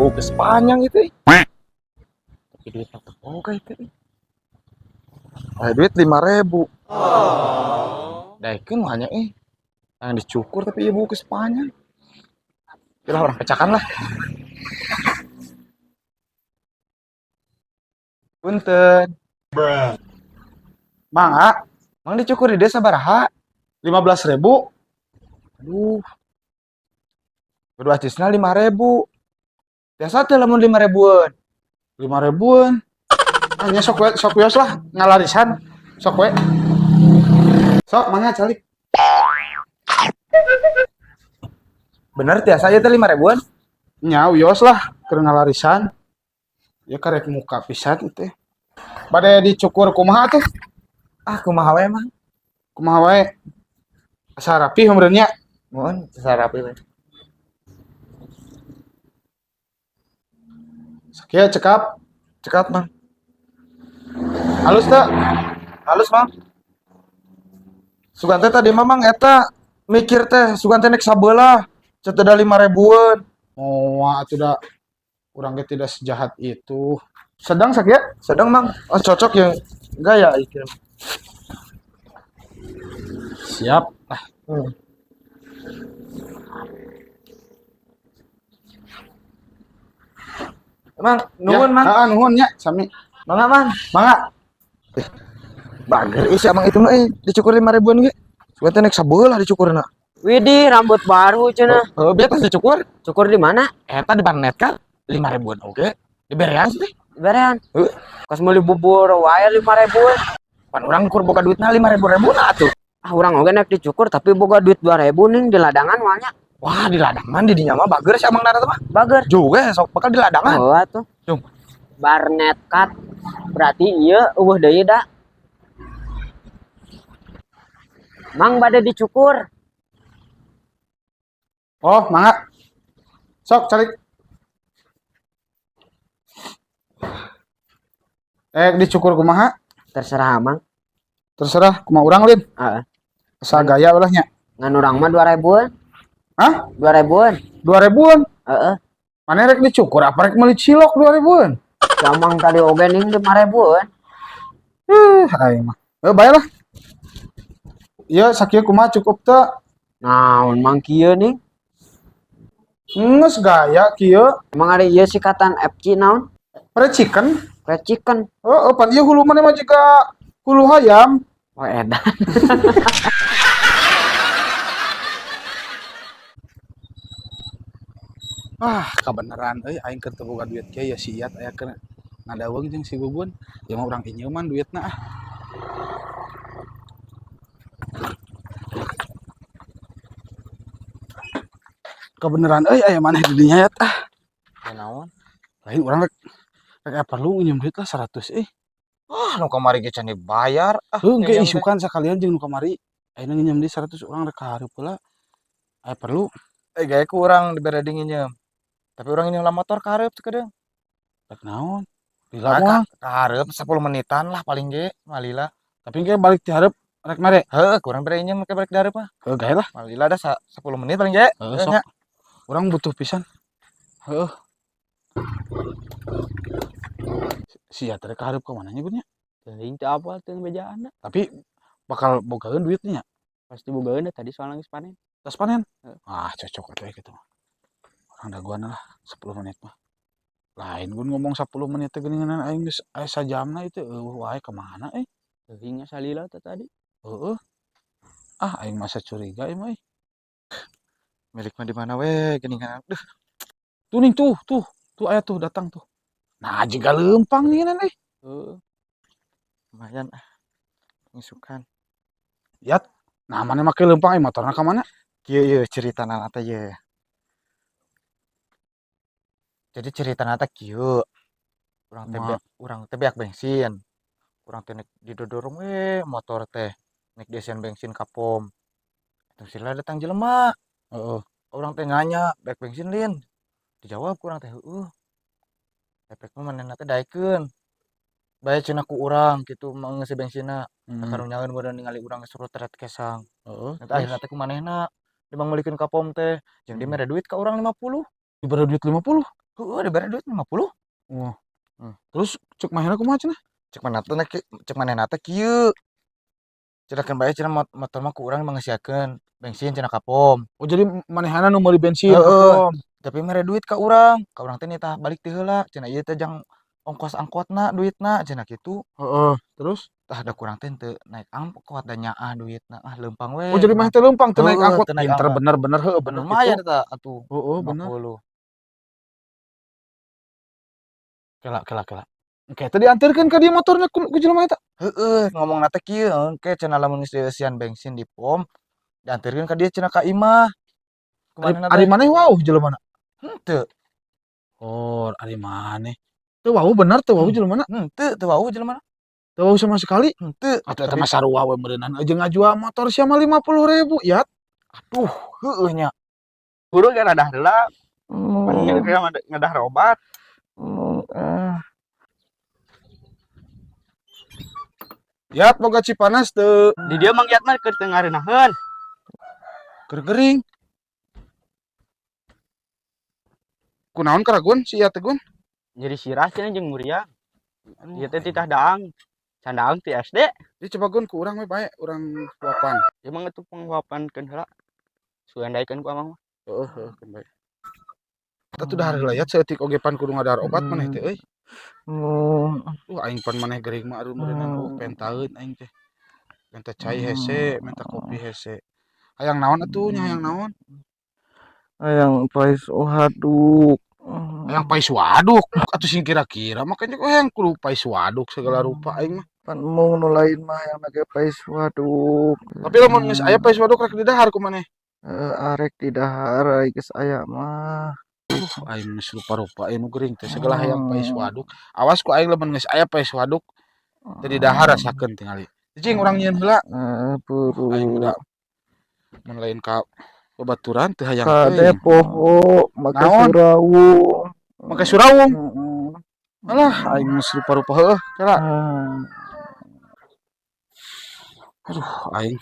Buuk geus panjang itu. Tapi duit teu boga itu. Aya duit 5.000. Daekeun mah nya eh. Yang dicukur tapi ieu buuk geus panjang. Lah urang pecakan lah. Punten. Mangga. Mang dicukur di desa sabaraha? 15.000. Aduh. Kudu acisna 5.000. Biasa teh lamun 5.000-an. 5.000-an. Hanya sok we, sok wios lah ngalarisan. Sok we. Sok mangga calik. Bener tiasa ieu teh 5.000-an? Nya wios lah keur ngalarisan. Ya karek muka pisan teh. Bade dicukur kumaha tuh? Ah, kumaha we mang? Kumaha wae? Asa rapi meureun nya. Mohon asa rapi we. Sakieu cekap. Cekap, Mang. Halus teu? Halus, Mang. Sugan teh tadi mah Mang eta mikir teh sugan teh nek sabelah. Ceuk da 5.000-an. Moal atuh da urang ge tidak sejahat itu. Sedang sakieu? Sedang, Mang. Oh, cocok yang gaya ieu. Siap. Ah. Mang, nuhun, ya. Mang. Heeh, nuhun nya, sami. Mangga, Mang. Mangga. Bager ih si Amang itu mah dicukur 5.000-an ge. Sugan teh nek sabelah dicukurna. Widih, rambut baru cenah. Heeh, biar tas dicukur. Cukur di mana? Eta di Barnet kan 5.000-an oge. Diberean sih teh. Berean. Heeh. Kos meuli bubur wae 5.000-an. Pan urang kur boga duitna 5.000 na atuh. Ah, urang oge nek dicukur tapi boga duit 2.000 ning di ladangan moalnya. Wah, di ladangan di dinya mah bager si Amang Nara teh mah. Bager. Juga sok bakal di ladangan. Oh, atuh. Jung. Barnet cut. Berarti ieu eueuh deui da. Mang bade dicukur. Oh, mangga. Sok calik. Dicukur kumaha? Terserah Mang. Terserah kumaha urang lin. Heeh. Asa gaya ulah nya. Ngan urang mah 2.000-an. Hah? 2.000-an. 2.000-an? Heeh. Mana rek dicukur apa rek meuli cilok 2.000-an? Amang tadi oge ning 5.000-an. Aing mah. Bae lah. Ieu sakieu kumaha cukup teu? Naon mang kieu ning? Geus gaya kieu. Emang ari ieu sikatan FC naon? Fried chicken. Fried chicken. Heeh, pan ieu hulu maneh mah jiga hulu hayam. Oh, edan. Ah, kabeneran euy aing keur teu boga duit kieu ya si Iyat aya keur ngadaweung jeung si Gugun. Ieu mah urang injeuman duitna ah. Kebeneran euy aya maneh di dinya yat ah. Ya naon? Lain urang rek rek perlu nginjem duit lah 100 euy. Ah, nu kamari ge can dibayar. Ah, heuh engke nginjem teh. isukan sakalian jeung nu kamari. Ayeuna nginjem deui 100 urang rek ka hareup heula. Aya perlu. Gae ku urang dibere di nginjem. Tapi urang nginjem lah motor ka hareup sakedeung. Rek naon? Lila Ah, moal. ka hareup 10 menitan lah paling ge, malila. Tapi engke balik ti hareup rek mere. Heuh, kurang bere injem engke balik di hareup mah. Heuh, gae lah. Malila dah 10 menit paling ge. Heuh, Heuh, sok. nya. Urang butuh pisan. Heuh. Si Iyat rek ka hareup ka mana nya nya? Teuing teu apal teu bejaan da. Tapi bakal bogaeun duitnya. Pasti bogaeun da tadi soalna geus panen. Geus panen? Heeh. Ah, cocok atuh kitu mah. Urang dagoan lah 10 menit mah. Lain gun ngomong 10 menit teh geuningan aing geus aya sajamna itu eueuh wae ka mana euy. Teuing salila teh tadi. Heeh. Ah, aing masa curiga ieu mah euy. Milik mah di mana we geuningan. Duh. Tuh ning tuh, tuh. Tuh aya tuh datang tuh. Nah, jiga leumpang nih euy. Heeh. Lumayan ah. Ngisukan. Yat. Nah, mana make leumpang euy motorna ka mana? Kieu ieu ceritana teh ye. Jadi ceritana teh kieu. Urang teh Kumaha? beak, urang teh beak bensin. Urang teh nek didodorong we motor teh. Nek diisian bensin ka pom. Terus sila datang jelema. Heeh. Urang teh nanya, beak bensin lin. Dijawab ku urang teh heueuh. Efek mah manehna teh daekeun. Bae cenah ku urang kitu mah ngeusi bensinna. Karunyaeun meureun ningali urang geus rutret kesang. Heeh, Eta akhirna teh ku manehna dimangmeulikeun ka pom teh. Jeung dia mere duit ka urang 50. Dibere duit 50? Heueuh dibere duit 50. Wah. Hmm. Terus cek manehna kumaha cenah? Cek manehna teh cek manehna teh kieu. Cenah keun bae cenah motor mah ku urang mangeusiakeun bensin cenah ka pom. Oh jadi manehna nu meuli bensin ka Heeh. pom. Tapi mere duit ka urang teh nitah balik ti heula cenah ieu teh jang ongkos angkotna duitna cenah kitu. Heeh, terus? Tah da kurang teh teu naik angkot da nyaah duitna ah leumpang we. Oh jadi maneh teh leumpang teu naik angkot. Teu naik Pinter angkot. bener-bener heueuh bener Lumayan kitu. eta atuh. Heeh bener. 50. Kela kela kela. Engke teh dianterkeun ka dieu motorna ku jelema eta. Heueuh ngomongna teh kieu engke cenah lamun geus dieusian bensin di pom dianterkeun ka dieu cenah ka imah. Kumaha Ari maneh wauh jelemana? Henteu. Oh, ari maneh. Teu wauh bener teu wauh jelemana? Henteu, teu wauh jelemana. Teu wauh sama sekali? Henteu. Atuh eta mah sarua we meureunnan jeung ngajual motor sia mah 50.000 ya. Aduh, heueuh nya. Guru ge radah heula. Pan ngedah obat. Yat boga Cipanas teu. Di dieu Mang Yat mah keur teu ngarenaheun. Keur gering. Kunaon karagun si Yat teh Gun? Nyeri sirah cenah jeung muriang. Ieu teh titah daang. Can daang ti SD. Ieu coba Gun ku urang we bae, urang huapan. Ieu mah atuh panghuapankeun heula. Sugan daekeun ku amang mah. Heeh, heeh keun bae. Eta tuh dahar heula yat saeutik oge pan kudu ngadahar obat maneh teh euy. Aing pan maneh gering mah aduh meureunnan pentaeun aing teh. Menta cai hese, menta kopi hese. Hayang naon atuh nya hayang naon? Hayang pais waduk. Hayang pais waduk atuh sing kira-kira makanya hayang kudu pais waduk segala rupa aing mah. Pan mung nu lain mah hayang ge pais waduk. Tapi lamun geus aya pais waduk rek didahar ku maneh? Heeh, arek didahar ai geus aya mah. Aing geus rupa-rupa aya nu gering teh segala hayang pais waduk. Awas ku aing lamun geus aya pais waduk teu didahar rasakeun tingali. Cing urang nyieun heula. Heeh, buru. Aing udah mun lain ka babaturan teu hayang Kade teuing. poho make Naon? surawung. Make surawung? Heeh. Alah aing geus rupa-rupa heueuh kela. Aduh aing.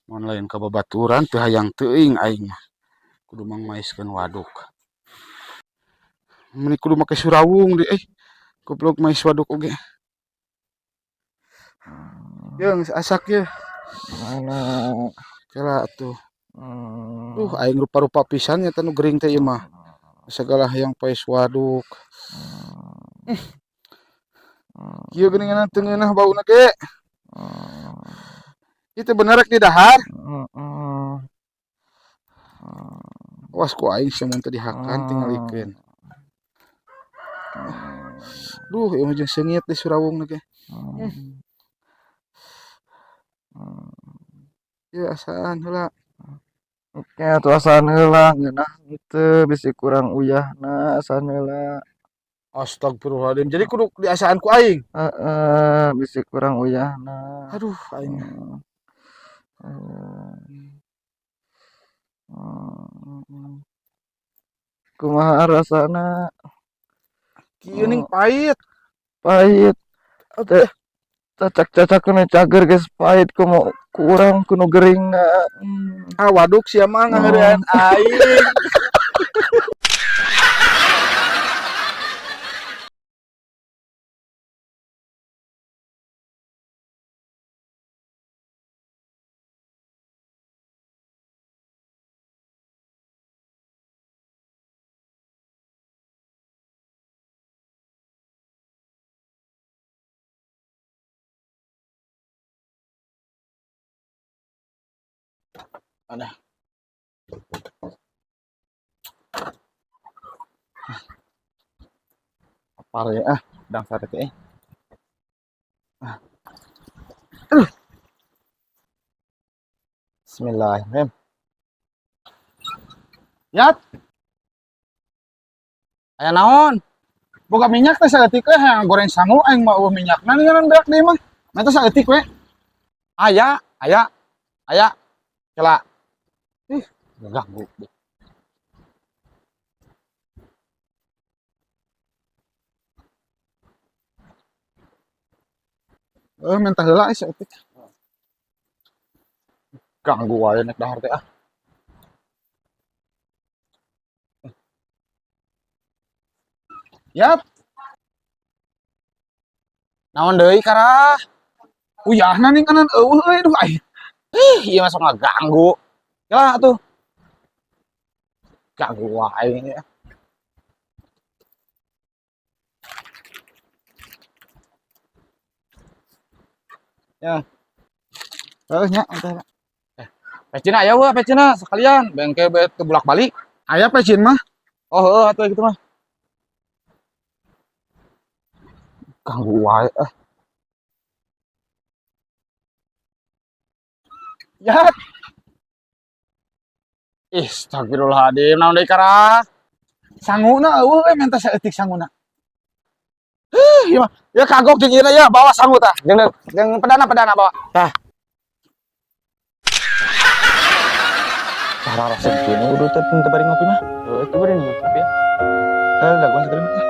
Mun lain ka babaturan teu hayang teuing aing mah. Kudu mangmaiskeun waduk. Mun kudu make surawung deui euy. Goblok mais waduk oge. Ye geus asak ye. Mana? Kela atuh. Aing rupa-rupa pisan nya teh nu gering teh ieu mah. Segala hayang pais waduk. Kieu geuningan teu ngeunah bauna ge. Ieu teh bener rek didahar. Awas ku aing sia mun teu dihakan tingalikeun. Duh, ieu mah jeung seungit di surawungna ge. Ieu asaan heula. Oke, atuh asaan heula ngeunah henteu bisi kurang uyahna asaan heula. Astagfirullahaladzim. Jadi kudu diasaan ku aing. Heeh, bisi kurang uyahna. Aduh, aing. Kumaha rasana? Kieu ning pahit. Pahit. Teh cacak-cacak nu cager geus pahit kumaha kurang kuno geringna. Ah waduk sia mah ngaheurean aing. Ada. Apar ya, ah, dang sare teh. Ah. Bismillahirrahmanirrahim. Yat. Aya naon? Boga minyak teh saeutik we hayang goreng sangu aing mah eueuh minyakna ninganan beak deui mah. Mah teh saeutik we. Aya, aya. Aya. Kela. Ih, ganggu. Mentah heula saeutik. Ganggu wae nek dahar teh ah. Yap. Naon deui karah? Uyahna nih kanan eueuh euy duh aing. Ih, ieu mah sok ngaganggu. Yalah atuh. Ganggu wae ini. Ya. Heuh nya teh. Pecina aya weh pecina sekalian bengke be teu bolak-balik. Aya pecin mah. Oh heuh atuh kitu mah. Ganggu wae ah. Yap. Ih, astagfirullahaladzim, naon deui karah? Sanguna eueuh euy menta saeutik sanguna. Ih, ieu mah. Ya kagok jeung ieu ya, bawa sangu tah. Jeung pedana-pedana bawa. Tah. Cara rasa gini udah teh teu bari ngopi mah. Heuh, teu bari ngopi ya. Eh, dagoan sekali mah.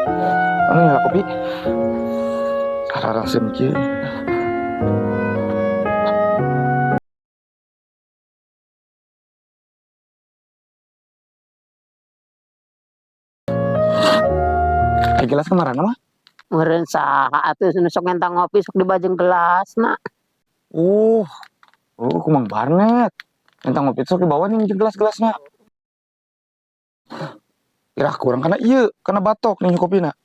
Anu nyala kopi. Cara rasa kieu. Eh, gelas kemana mah? Meureun saha atuh nu sok ngentang ngopi sok dibajeng gelasna. Oh, kumang barnet. Ngentang ngopi sok dibawa nih jeung gelas-gelasna. Irah kurang karena ieu, karena batok nih kopina.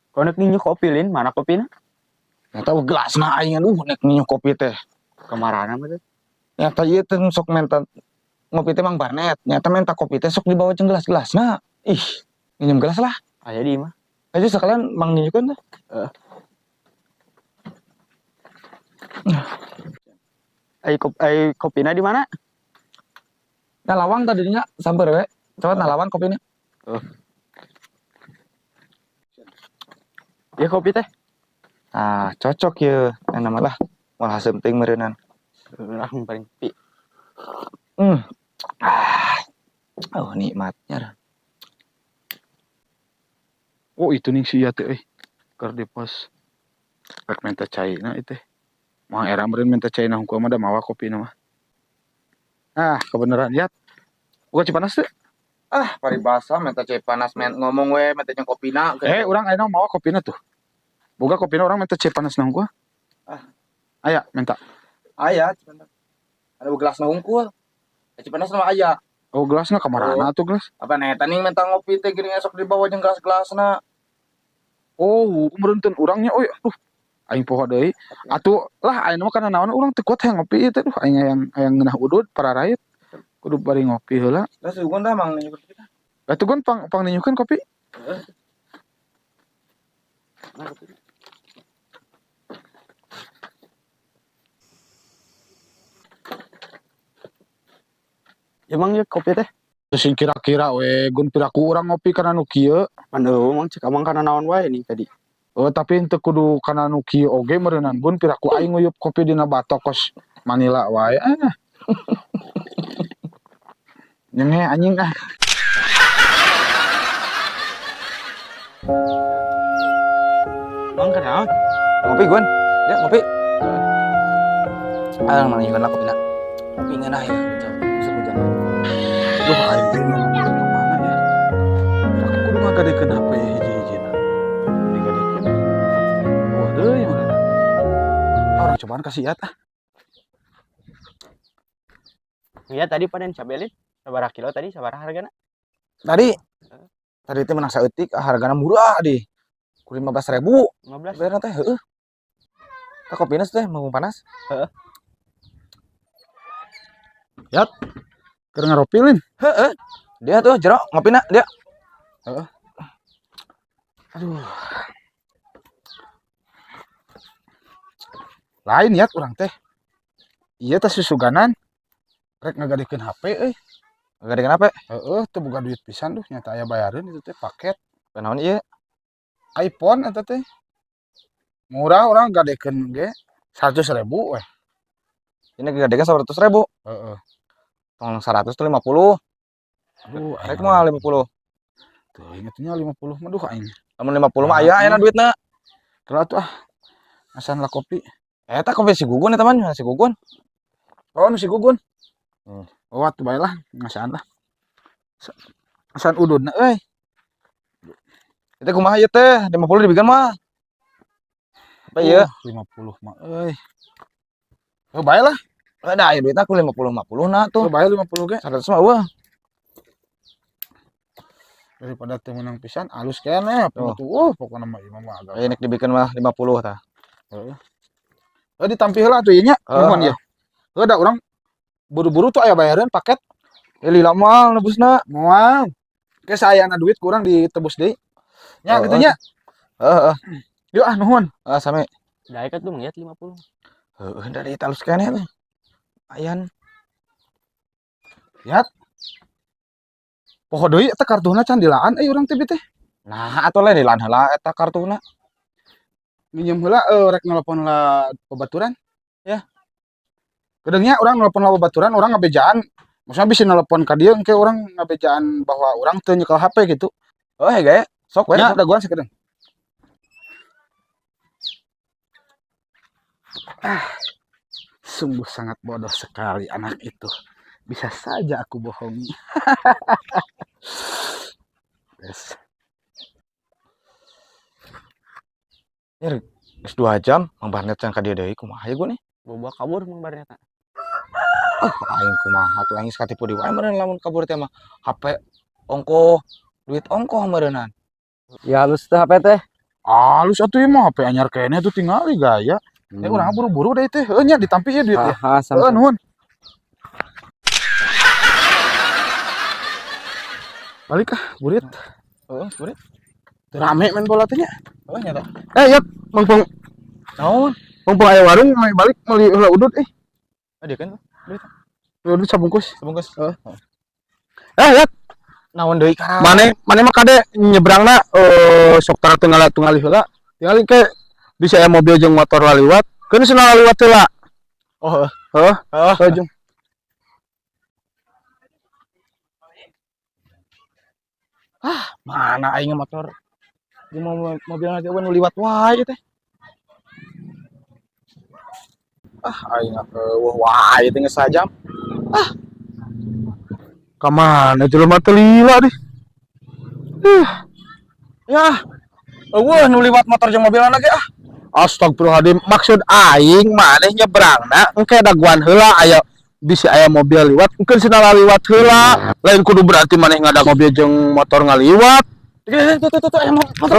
Konek ninyu kopi lin, mana kopina? Nggak tahu gelasna aing aduh nek ninyu kopi teh. Kamarana mah teh. Nyata ieu teh sok menta ngopi teh Mang Barnet, nyata menta kopi teh sok dibawa jeung gelas-gelasna. Ih, minum gelas lah. Aya di imah. Aja sekalian Mang ninyukeun teh. Heeh. Ai kopina di mana? Nah lawang tadinya samper we. Coba nah lawang kopina. Ya kopi teh. Ah, cocok ya. Enak mah lah. Moal haseum teuing meureunnan. Lah paling kopi. Ah. Oh, nikmatnya. Oh, itu nih si ieu teh euy. Keur di pos. Rek menta caina ieu teh. Mah era meureun menta caina hungkul mah da mawa kopina mah. Ah, kebenaran yat. Buka Cipanas teh. Ah, paribasa menta cai panas men ngomong we menta jeung kopina. Eh, urang ayeuna mawa kopina tuh. Boga kopina urang menta cai panas na hungkul. Ah. Aya menta. Aya, Cipanas. Ada gelasna hungkul. Cipanas mah aya. Oh, gelasna kamarana atuh gelas? Apa nih tani menta ngopi teh geuning esok dibawa jeung gelas-gelasna. Oh, meureun teu urangnya euy. Aduh. Aing poho deui. Atuh lah ayeuna mah kana naon urang teu kuat hayang ngopi ieu teh. Duh, aing hayang ngeunah udud pararait. Kudu bari ngopi heula. Lah sugun dah Mang ninyu kopi teh. Lah tuh pang pang ninyukeun kopi. Heeh. Emang ya kopi teh? Sing kira-kira we gun piraku urang ngopi kana nu kieu. Aduh, mang cek amang kana naon wae nih tadi. Oh, tapi henteu kudu kana nu kieu oge meureunnan gun piraku aing nguyup kopi dina batok kos Manila wae. Ah. Nyenge anjing ah. Mang kana naon? Ngopi gun. Ya ngopi. Ah, mang nyieun lah kopina. Kopi ngeunah ya gitu. Musim hujan. Duh, aing teh ka mana ya? Aku kudu ngagadekeun HP hiji-hijina. Digadekeun. Wah deui mana. Orang cobaan kasih iat ah. Iya tadi panen cabelin. Sabaraha kilo tadi sabaraha hargana? Tadi tadi teh menang saeutik hargana murah di. Ku 15.000. 15. Bayarna teh heueuh. Tah kopina teh mau panas. Heeh. Yat. Keur ngaropi lin. Heeh. Dia tuh jero ngopina dia. Heeh. Aduh. Lain yat urang teh. Ieu teh susuganan rek ngagadekeun HP euy. Ngagadekeun HP? Heeh, teu boga duit pisan duh nyata aya bayareun itu teh paket. Naon ieu? iPhone eta teh. Murah urang gadekeun ge 100.000 weh. Ini gadekeun 100.000. Heeh. Tong 100 tuh 50. Aduh, rek mah 50. Tuh, ingetnya 50 mah duh aing. Lamun 50 mah aya ayeuna duitna. Kalau atuh ah. Asan lah kopi. Eta kopi si Gugun eta mah, si Gugun. Oh, nu si Gugun. Oh, atuh bae lah, ngasaan lah. Asan ududna euy. Itu kumaha ieu teh? 50 dibikeun mah. Apa ieu? 50 mah euy. Oh, bae lah. Ada aya duit aku 50 50 na tuh. Oh, bae 50 ge. 100 mah eueuh. Daripada teu meunang pisan alus keneh Oh. tuh. Pokona mah ieu mah agak. Aya nek dibikeun mah 50 tah. Heeh. Oh, ditampi heula atuh ieu nya. Nuhun ieu. Heuh da urang buru-buru tuh aya bayaran paket. Lila moal nebusna. Moal. Ke saayana duit kurang ditebus deui. Nya kitu nya. Heeh. Yuk ah nuhun. Ah sami. Daek atuh manggiat 50. Heeh, dari talus keneh teh. Ayan. Lihat. Poho deui eta kartuna can dilaan euy urang teh teh. Nah, atuh lain dilaan heula eta kartuna. Minjem heula rek nelpon lah babaturan. Ya. Kedeungnya urang nelpon lah babaturan, urang ngabejaan. Maksudnya bisa nelpon ka dieu engke urang ngabejaan bahwa urang teu nyekel HP gitu. Oh, hege gaya. Sok we. Nya dagoan sakedeung. Ah, sungguh sangat bodoh sekali anak itu. Bisa saja aku bohongi. Yes. Ya, geus 2 jam Mang Barnet can ka dieu deui kumaha ieu nih? Boba kabur Mang Barnet. Oh, aing kumaha tuh aing katipu deui wae meureun lamun kabur teh mah. HP ongkoh, duit ongkoh meureunnan. Ya halus teh HP teh. Halus atuh ieu mah HP anyar keneh tuh tingali gaya. Urang buru-buru deui teh. Heuh nya ditampi ieu duit ya. Heuh nuhun. Balik ah, burit. Heeh, burit. Rame main bola teh nya. Heeh nya tah. Yap, mumpung naon? Mumpung aya warung mah balik meuli heula udut euy. Ada kan duit. Udut sabungkus. Sabungkus. Heeh. Yap. Naon deui ka? Mane mah kade nyebrangna sok tara tunggal-tunggali heula. Tingali ke bisa aya mobil jeung motor laliwat. Keun cenah laliwat heula. Oh, heeh. Heeh. Heeh. Heeh, jeung. Ah, mana aing motor jeung mobil nanti nu liwat wae teh. Ah, aing eueuh wae teh geus sajam. Ah. Ka mana jelema teh lila deh. Ya. Eueuh nu liwat motor jeung mobilna ge ah. Astagfirullahaladzim, maksud aing maneh nyebrangna engke daguan heula aya bisi aya mobil liwat, engke cenah liwat heula. Lain kudu berarti maneh ngadak mobil jeung motor ngaliwat. Tuh tuh tuh aya motor.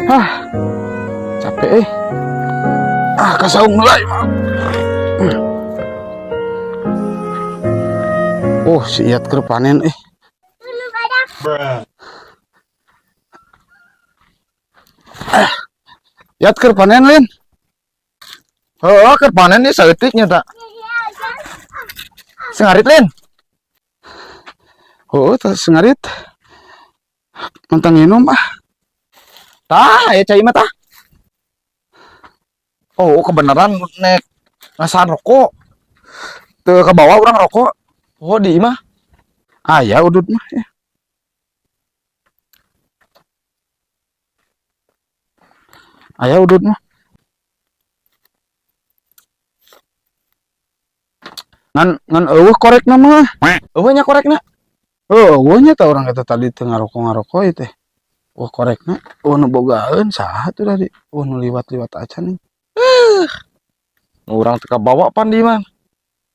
Hah. Capek. Ah, kasaung heula ieu mah. Oh, si Iyat keur panen eh. Yat keur panen lin. Heeh, keur panen ieu saeutik nya ta. Sengarit lin. Heeh, tah sengarit. Mentang minum ah. Tah, aya cai mah tah. Oh, kebenaran nek ngasaan rokok. Teu kabawa urang rokok. Oh, di imah. Aya udut mah ya. Aya udut mah. Ngan eueuh korekna mah. Eueuh nya korekna. Eueuh nya tah urang eta tadi teu ngarokok-ngarokok ieu teh. Eueuh korekna, eueuh nu bogaeun saha tuh tadi? Eueuh nu liwat-liwat acan nih. Urang teu kabawa pan di imah.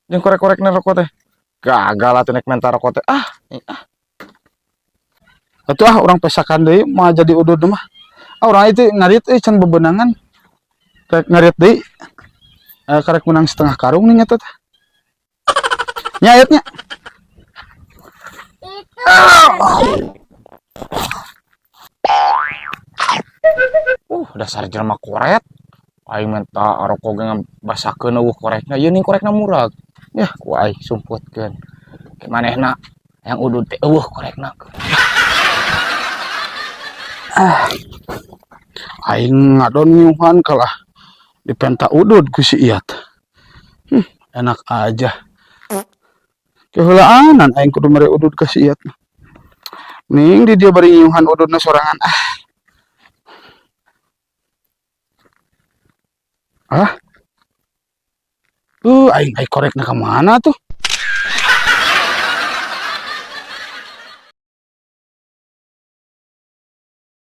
Jeung korek-korekna rokok teh. Gagal atuh nek menta rokok teh. Ah, ah. Atuh ah urang pesakan deui mah jadi udud mah. Ah urang itu ngarit euy can bebenangan. Rek ngarit deui. Karek menang setengah karung nih nyata teh. Nya ayatnya. Dasar jelema koret. Aing menta rokok ge ngabasakeun eueuh korekna. Ieu ning korekna murag. Yah, ku aing sumputkeun. Ke manehna yang udud teh eueuh korekna. Ah. Aing ngadon nyuhan kalah dipenta udud ku si Iyat. Enak aja. Keheulaanan aing kudu mere udud ka si Iyat. Ning di dia bari nyuhan ududna sorangan ah. Hah? Aing aing korekna ka mana tuh?